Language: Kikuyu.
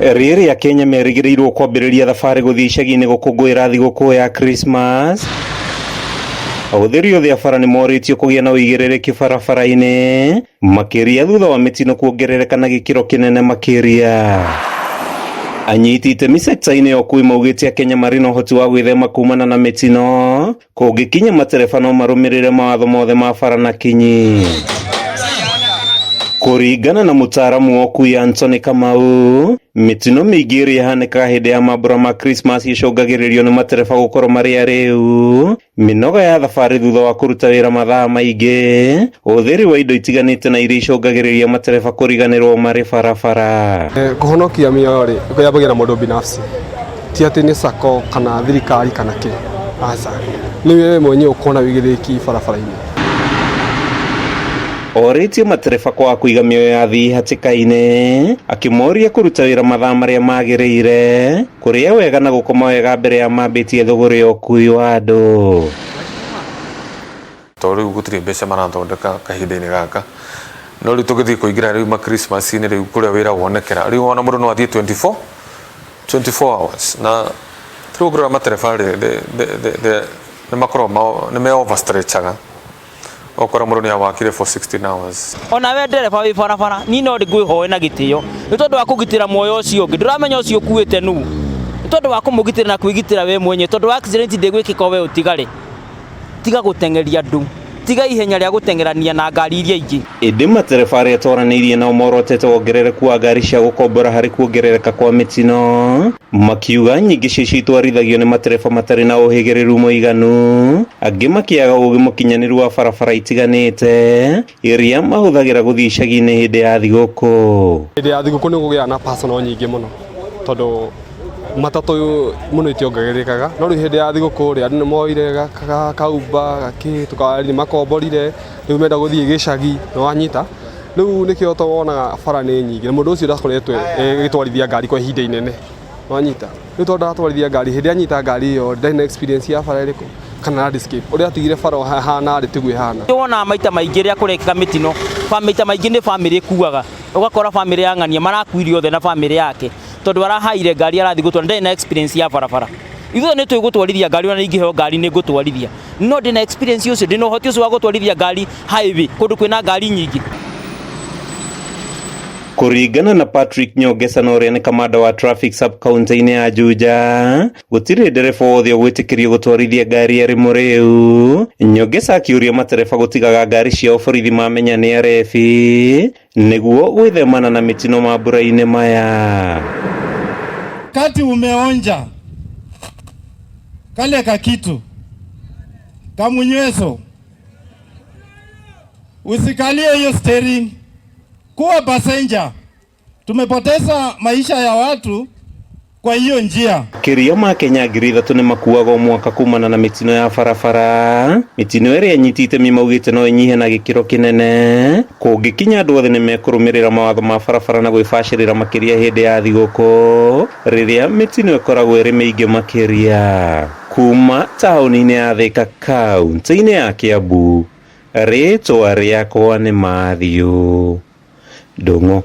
Rĩrĩa Kenya merĩgĩrĩirwo kwambĩrĩria thabarĩ gũthiĩ icagi-inĩ gũkũngũĩra thigũkũ ya Christmas, ahũthĩri othe a bara nĩmorĩtio kũgĩa na ũigĩrĩrĩki barabara-inĩ makĩria thutha wa mĩtino kuongerereka na gĩkĩro kĩnene makĩria. Anyiti itemi sekta-inĩ ya ũkui maugĩte Akenya marĩ na ũhoti wa gwĩthema kumana na mĩtino kũngĩkinya matereba no marũmĩrĩre mawatho mothe ma bara na kinyi. Kũringana na mũtaaramu wa ũkui Anthony Kamau, mĩtino mĩingĩ ĩrĩa ĩhanĩkaga hĩndĩ ya mambura ma Christmas ĩcũngagĩrĩrio nĩ matereba gũkorwo marĩ arĩu, mĩnoga ya thabarĩ thutha wa kũruta wĩra mathaa maingĩ, ũhũthĩri wa indo itiganĩte na iria icũngagĩrĩria matereba kũriganĩrwo marĩ barabara. Kũhonokia mĩoyo rĩ, kwĩyambagia na mũndũ binafsi, ti atĩ nĩ sacco kana thirikari kana kĩ, aca, nĩ we mwenyewe ũkorwo na wĩigĩrĩrĩki barabara-inĩ. Orĩtie matereba kwaga kũiga mĩoyo ya athii hatĩka-inĩ, akĩmoria kũruta wĩra mathaa marĩa magĩrĩire, kũrĩa wega na gũkoma wega mbere ya mambĩtie thũgũrĩ ya ũkui wa andũ. Tondũ rĩu gũtirĩ mbeca marathondeka kahinda-inĩ gaka, no rĩu tũgĩthiĩ kũingĩra rĩu ma Christmas-inĩ rĩu kũrĩa wĩra wonekera, rĩu ona mũndũ no athiĩ 24 24 hours na rĩu ũngĩrora matereba rĩ nĩ makoragwo nĩ me overstretchaga ũgakora mũndũ nĩ awakire for 16 hours. Ona we ndereba wĩ barabara niĩ no ngwĩhoe na gĩtĩo nĩ tondũ wa kũgitĩra muoyo ũcio ũngĩ, ndũramenya ũcio ũkuĩte nũ, nĩ tondũ wa kũmũgitĩra na kwĩgitĩra we mwenyewe tondũ accident ndĩgwĩkĩka we ũtigare. Tiga gũteng'eria andũ, tiga ihenya rĩa gũteng'erania na ngari iria ingĩ. Ĩndĩ matereba arĩa twaranĩirie nao morotete wongerereku wa ngari cia gũkombora harĩ kuongerereka kwa mĩtino, makiuga nyingĩ ciacio itwarithagio nĩ matereba matarĩ na ũhĩgĩrĩru mũiganu, angĩ makĩaga ũgĩ mũkinyanĩru wa barabara itiganĩte iria mahũthagĩra gũthiĩ icagi-inĩ hĩndĩ ya thigũkũ. Hĩndĩ ya thigũkũ nĩ kũgĩaga na personal nyingĩ mũno tondũ matatũ mũno itiongererekaga no rĩu hĩndĩ ya thigũkũ rĩ andũ nĩ moire ka Uber gakĩ tũkari nĩ makomborire rĩu menda gũthiĩ gĩcagi nĩ wanyita rĩu nĩkĩo wonaga bara nĩ nyingĩ na mũndũ ũcio ndakoretwo agĩtwarithia ngari kwa ihinda inene nĩ wanyita rĩu tondũ ndaratwarithia ngari hĩndĩ anyita ngari ĩyo ndarĩ na experience ya bara ĩrĩkũ kana landscape ũrĩa atigire bara ĩhana rĩ tiguo ĩhana. Wonaga maita maingĩ rĩrĩa kũrekĩka mĩtino, maita maingĩ nĩ bamĩrĩ ĩkuaga, ũgakora bamĩrĩ ya ng'ania marakuire othe na bamĩrĩ yake tondũ arahaire ngari arathiĩ gũtwara ndarĩ na experience ya barabara. Ithuĩ nĩ tũĩ gũtwarithia ngari ona ingĩheo ngari nĩ ngũtwarithia, no ndĩna experience ũcio, ndĩna ũhoti ũcio wa gũtwarithia ngari highway kũndũ kwĩna ngari nyingĩ. Kũringana na Patrick Nyongesa na ũrĩa nĩ kamanda wa traffic sub county-inĩ ya Juja, gũtirĩ ndereba wothe ũgwĩtĩkĩrio gũtwarithia ngari arĩ mũrĩu. Nyongesa akĩũria matereba gũtigaga ngari ciao borithi mamenya nĩ arebi nĩguo gwĩthemana na mĩtino mambura-inĩ maya. Kati umeonja kale kakitu kamunyweso, usikalie hiyo steering, kuwa passenger. Tumepoteza maisha ya watu kwa hiyo njia. Makĩria ma Kenya 3,000 nĩ makuaga o mwaka kumana na mĩtino ya barabara, mĩtino ĩrĩa anyiti itemi maugĩte no ĩnyihe na gĩkĩro kĩnene kũngĩkinya andũ othe nĩ mekũrũmĩrĩra mawatho ma barabara na gwĩbacĩrĩra makĩria hĩndĩ ya thigũkũ rĩrĩa mĩtino ĩkoragwo ĩrĩ mĩingĩ makĩria. Kuma taũni-inĩ ya Thika kaunti-inĩ ya Kiambu, rĩtwa rĩakwa nĩ Matthew Ndung'u.